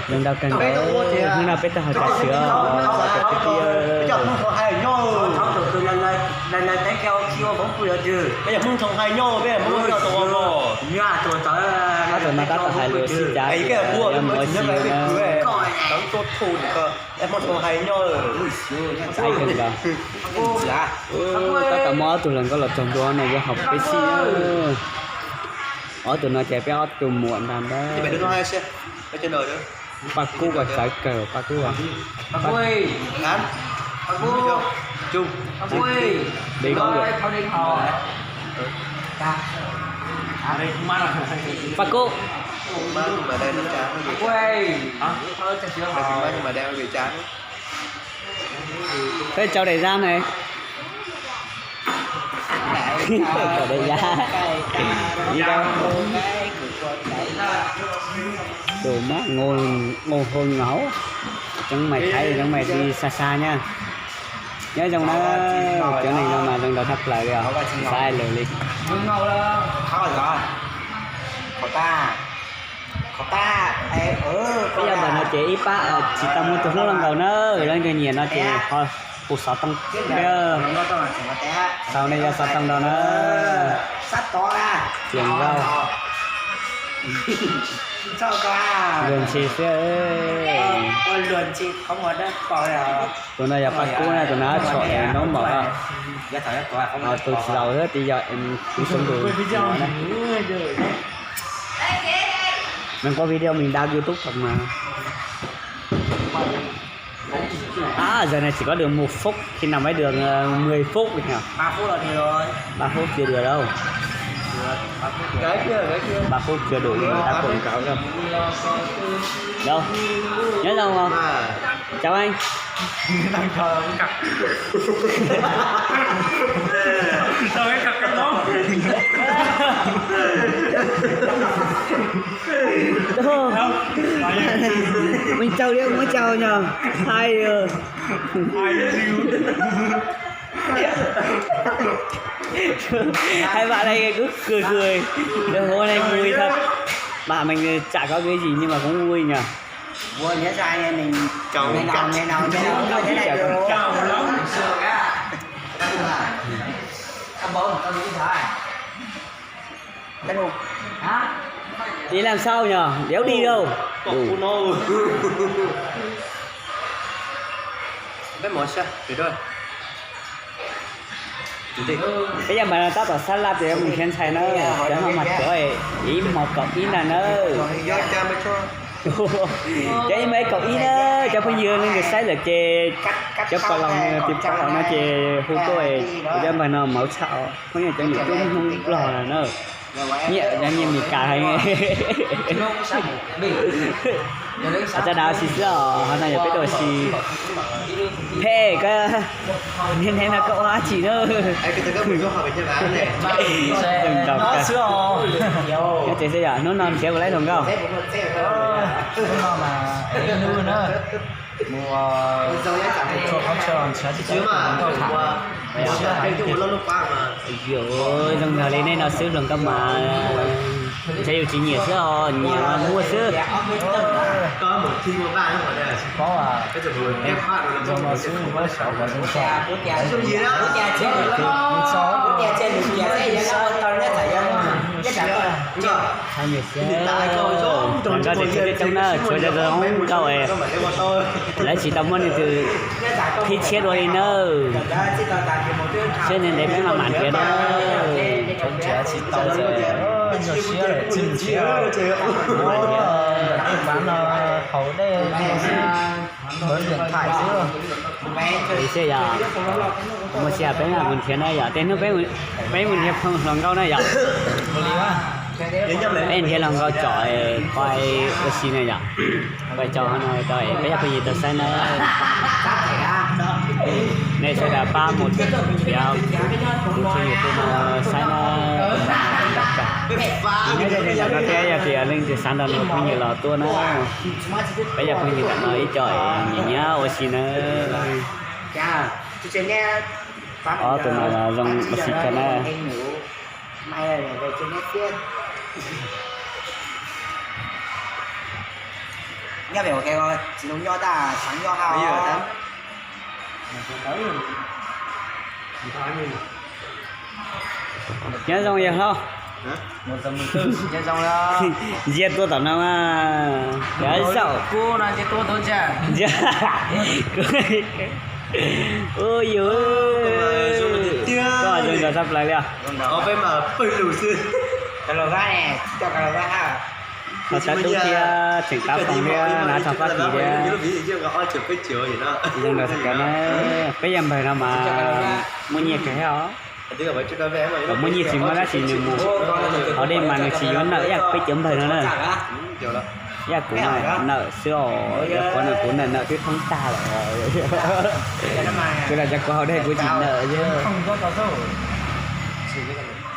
Zoo nraug kawg nkaus, hnub no peb tuaj haus cov tshwm os. Ob tug no tab tom hais lus sib cav, yog mus ua si na. Tab tom muaj ob tug hluas nkauj los txog ntua no yuav haus Pepsi na. Ob tug no ces peb ob tug muam ntag ntag. Paj Kub kuj txawv kawg, Paj Kub. Paj Kub. Peb tsau daim zaj ne. Tsau daim zaj. Tus mab nqus hoo no, cov mais Thaib cov mais di xa xa na. Nyob zoo na, cov neeg no mas zoo nraug tshaj plaws li os, xav hais lus li. Peb yog ntawm no ces ib pab tsis tau muaj tus hlub los nkaus na, leej twg nyiam no ces ho pum xov tooj. Xaus no yog xov tooj rau na. Tseem Vau. Luag ntshis xwb. Tus no yog Paj Kub na, tus no tshom noob npaum. Tus tsis laus xwb, tis yog kuv xub ntus no na. Nws quaj video mình đăng YouTube thật mà. Giờ này chỉ có được một phút, khi nào mới được ờ, mười phút nhỉ? Ba phút chưa được đâu. Ba phút chưa đủ để người ta quảng cáo đâu. Đâu? Nhớ đâu không? Chào anh. Mình chào đi, ông có chào nhờ. Hai ờ. Hai bạn này cứ cười cười. Đường phố này vui thật. Bạn mình chả có cái gì nhưng mà cũng vui nhỉ. Ua nyob sai nws, nws nws nws nws nws nws nws nws Đi làm sao nhờ? Đéo đi đâu. Đủ. Peb yog mas tab tom sab laj tias mus nrhiav ntxhais na, cov no mas cov ib hmos kaum ib ntag na. Cov ib hmos kaum ib na, cov phooj ywg leej twg saib lawm ces, cov pom laus, tiv pom laus no ces hu tuaj, kuv cov npawg no mauv tshaj os, phooj ywg cov niam tub Hmoob Nplog na. Nyiam, nyiam Meskas heev. Txawj dav si xwb os, ho no yog peb tuaj si. Phem, koj niaj hnub no koj ua dab tsi na? Nyob tsev xwb yom, hnub no nrhiav puas laib hluas nkauj? Zoo nkaus li nej no xwb hluas nkauj mas, ntshe yus tsis nyiam xwb os, nyiam muaj xwb. Hluas nkauj ces tshuav coob coob na, tshuav zoo nkauj, lawv tsis tau muaj leej twg qhib tshiab dua li nawb. Siab ntev ntev peb mam mam nrhiav na. Tsis tau, nyuaj siab, tsis nrhiav. Ua no haus dej mus xwb. Yog muaj tsis yog peb mam mus nrhiav na yom, tej hnub peb mus nrhiav hluas nkauj na yom. Peb nrhiav hluas nkauj tsom pais ua si na yom. Pais tsom no rau peb cov phooj ywg tau saib na. Nej sawv daws pab mus nrhiav kuv tshooj YouTube no saib na. Nyob zoo li ntawm no thiab, yog tias leej twg xav nrog luag phooj ywg los tuaj na, peb cov phooj ywg ntawm no ib co nyiam nyiam ua si na. Ob tug no los zoo ua si kawg na. Nyob pem ua ke tsis zoo nyob tag, xav nyob hab. Nyob zoo yawg hlob. Ntsia tuaj tom no mas, cov zaum. Ntsia, ua yus, koj zoo nrog tshaj plaws li os. Thaum xav tub thiab tseem tab foom thiab hnav rau fab kis thiab. Zoo nrog txhua kawg na, peb yawg npawg no mas muaj nyiaj kawg thiab os. Muaj nyiaj tsis muaj dab tsi nws mus haus dej mas nws tsis yuav nawm ib yam peb cov npawg no na. Ib yam kuv nawm xwb os, cov kuv nawm, kuv nawm nawm twb thoob tag lawm. Kuv lam cov kuv haus dej kuv tsis nawm xwb.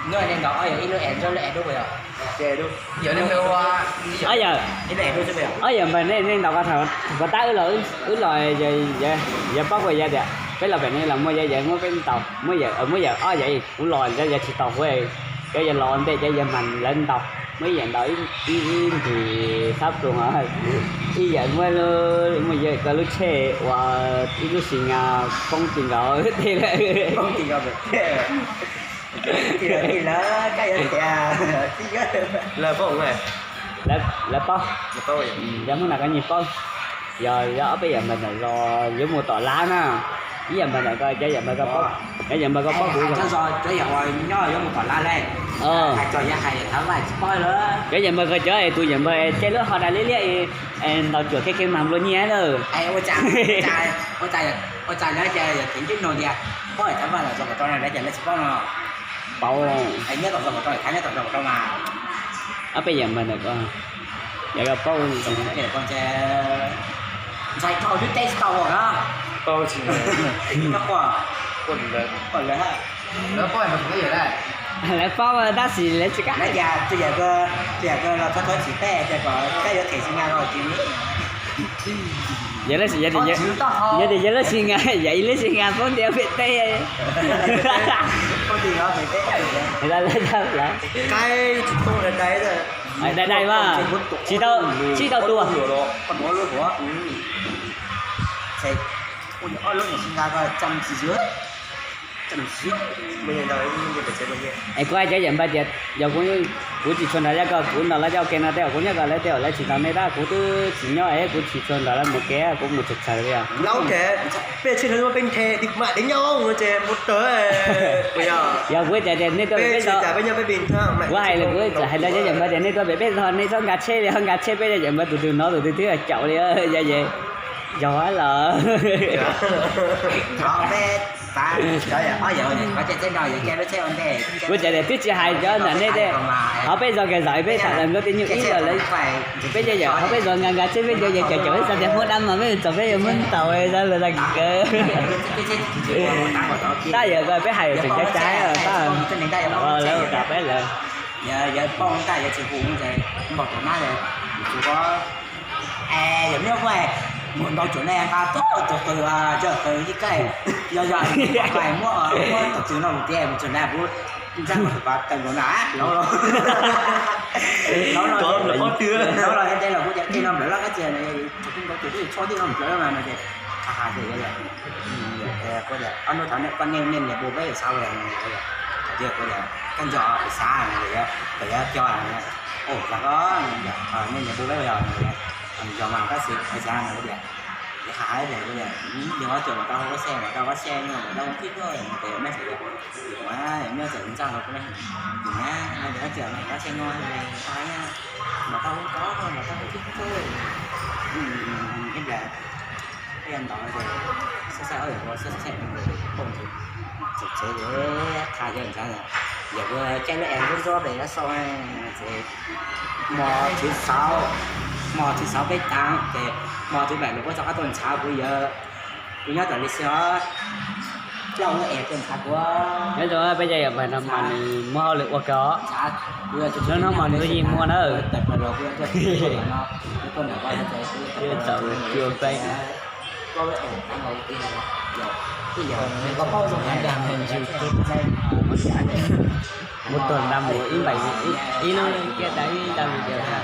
Ob yawm, ob yawm npawg, nej ntaus ko thaum puas tab wb los, wb los, yawg paub kuv yawg tias peb los pem no los muaj yawg, yawg muab peb ntaus, muab yawg, muab yawg ob yawm, kuv los yawg tsis tau huv, cov yawg los ntej cov yawg mas lawv ntaus, muab ib yawm ntaus ib ntsis sab plhu, ib yawm muab lub, muab yawg ko lub tshej ua ib lub xis ngas poob ti nkaus tej lawm. Lawv paub, lawv paub, cov Hmoob no koj nyias paub. Yog, yog ob peb yawm npawg ntawm los yuav mus tom lab na, ib yawm npawg ntawm ko, cov yawm npawg ko paub, cov yawm npawg ko paub kuv. Cov yawm npawg ko cov es tus yawm npawg caij lub ho da liab liab es ntaus cuam khiav khiav mas nplua nyiaj lawm. Ua cas lawv tias yog kev ntsej muag tias paub es Thaib Vaj los txog kom rau na, lawv tias lawv tsis paub no. Paub. Nyob tom txog kom rau, Thaib nyob tom txog kom rau mas. Ob peb yawm npawg ntawm ko, yog koj paub, ntxhais dhau twb teb tsis tau os. Paub tsis, lawv paub tab sis lawv tsis kam. Lawv tias tus yawm, tus yawm los txog tsis peb tias kom koj yuav them xis ngas los tsis. Yog tias yog lub xis ngas, yog ib lub xis ngas poob ntiag pem teb. Dai dai mas, tsis tau, tsis tau tua. Es kuv hais cov yawm npawg tias yog kuv, kuv tsis tshua nrog lawv, kuv nrog lawv coj ua ke no tej zaum kuv nyob kom lawv tej zaum lawv tsis ntaus nej tab, kuv twb tsis nyob es kuv tsis tshua nrog lawv mus kev, kuv mus txawv txawv li os. Yog kuv txawm tias nej tuaj, kuv hais, kuv txawm hais rau cov yawm npawg tias nej tuaj pem peb txog nej txhob nkag tsheb li, nkag tsheb peb cov yawm npawg tus twg hnov tus twg twb caum li, yog, yog los. Kuv txawm tias twb tsis hais cov ntawm nej tej, qhov peb zov kiag zom peb tham lawm nkauj tej nyuj ib los lawv, peb cov yawm qhov peb zov nkag nkag tsheb peb cov yawm caum caum xav tias muab dab mas peb txog peb yuav muab ntaus xav lawm tag kawg. Tab yawm ko peb hais tseem cav cav tab, lawv kom peb lawm. Yog nyob kuj mus ntau tsuam ne nqa txog tus qws, tus qws ib kais, yog yog muab, muab tus qws no mus tias mus tsuam na kuv ntxaj mus tus pas tawm nkaus na, laub laub, laub los ntej los kuv tias tej no nplawm loj kab txias, tsis kuj ntau tsuam twb tshuab tej no nplawm loj mas no ces qha qha ces yog, kuv tias ob hnub thaum nej, koj nej niam pub peb xav, kuv tias koj nco xav, pem yuav co, ua cas ko, nej niam pub peb yog, yog mas tab sis ua cas no kuv tias, qha qha ces kuv tias, yog ob tsuam mas tau ua xej, mas tau ua xej no mas tau ua tib tuaj ces mej txawm yog, mej txawm ntxaj los kuv na, ob tsuam mas tau ua xej no, mas tau ua ko, mas tau ua tib tuaj, ib pliag peb yog ntaus ces saib saib ob yawm ua saib saib poob ces txawm tsev qha yawg ntxhais, yawm ua caij lub es ntxob ntxob pem lawv sau ces hmo thib xauv, hmo thib xauv peb taav ces hmo thib peb lawv kuj txog qab tuaj ntshav kuv, yawg, kuv nyob tom li xwb os. Coj lub es tuaj ntshav kuv. Nyob zoo peb cov yawm npawg no mas nws muaj hauj lwm ua kawg os. Hnub hnub mas nws yeej muaj na. Muab tuag nrab mus ib npaim, ib lub kiab dab ib nrab video ha.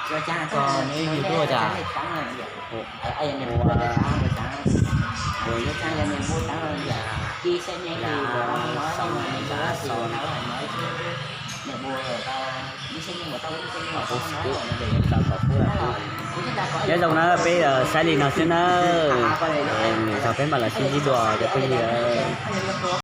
Ua, ua, ua, xau, xau, xau, xau kom pub. Nyob zoo na, peb saib li no xwb na. Lwm zaug peb mam los sib ntsib dua cov phooj ywg.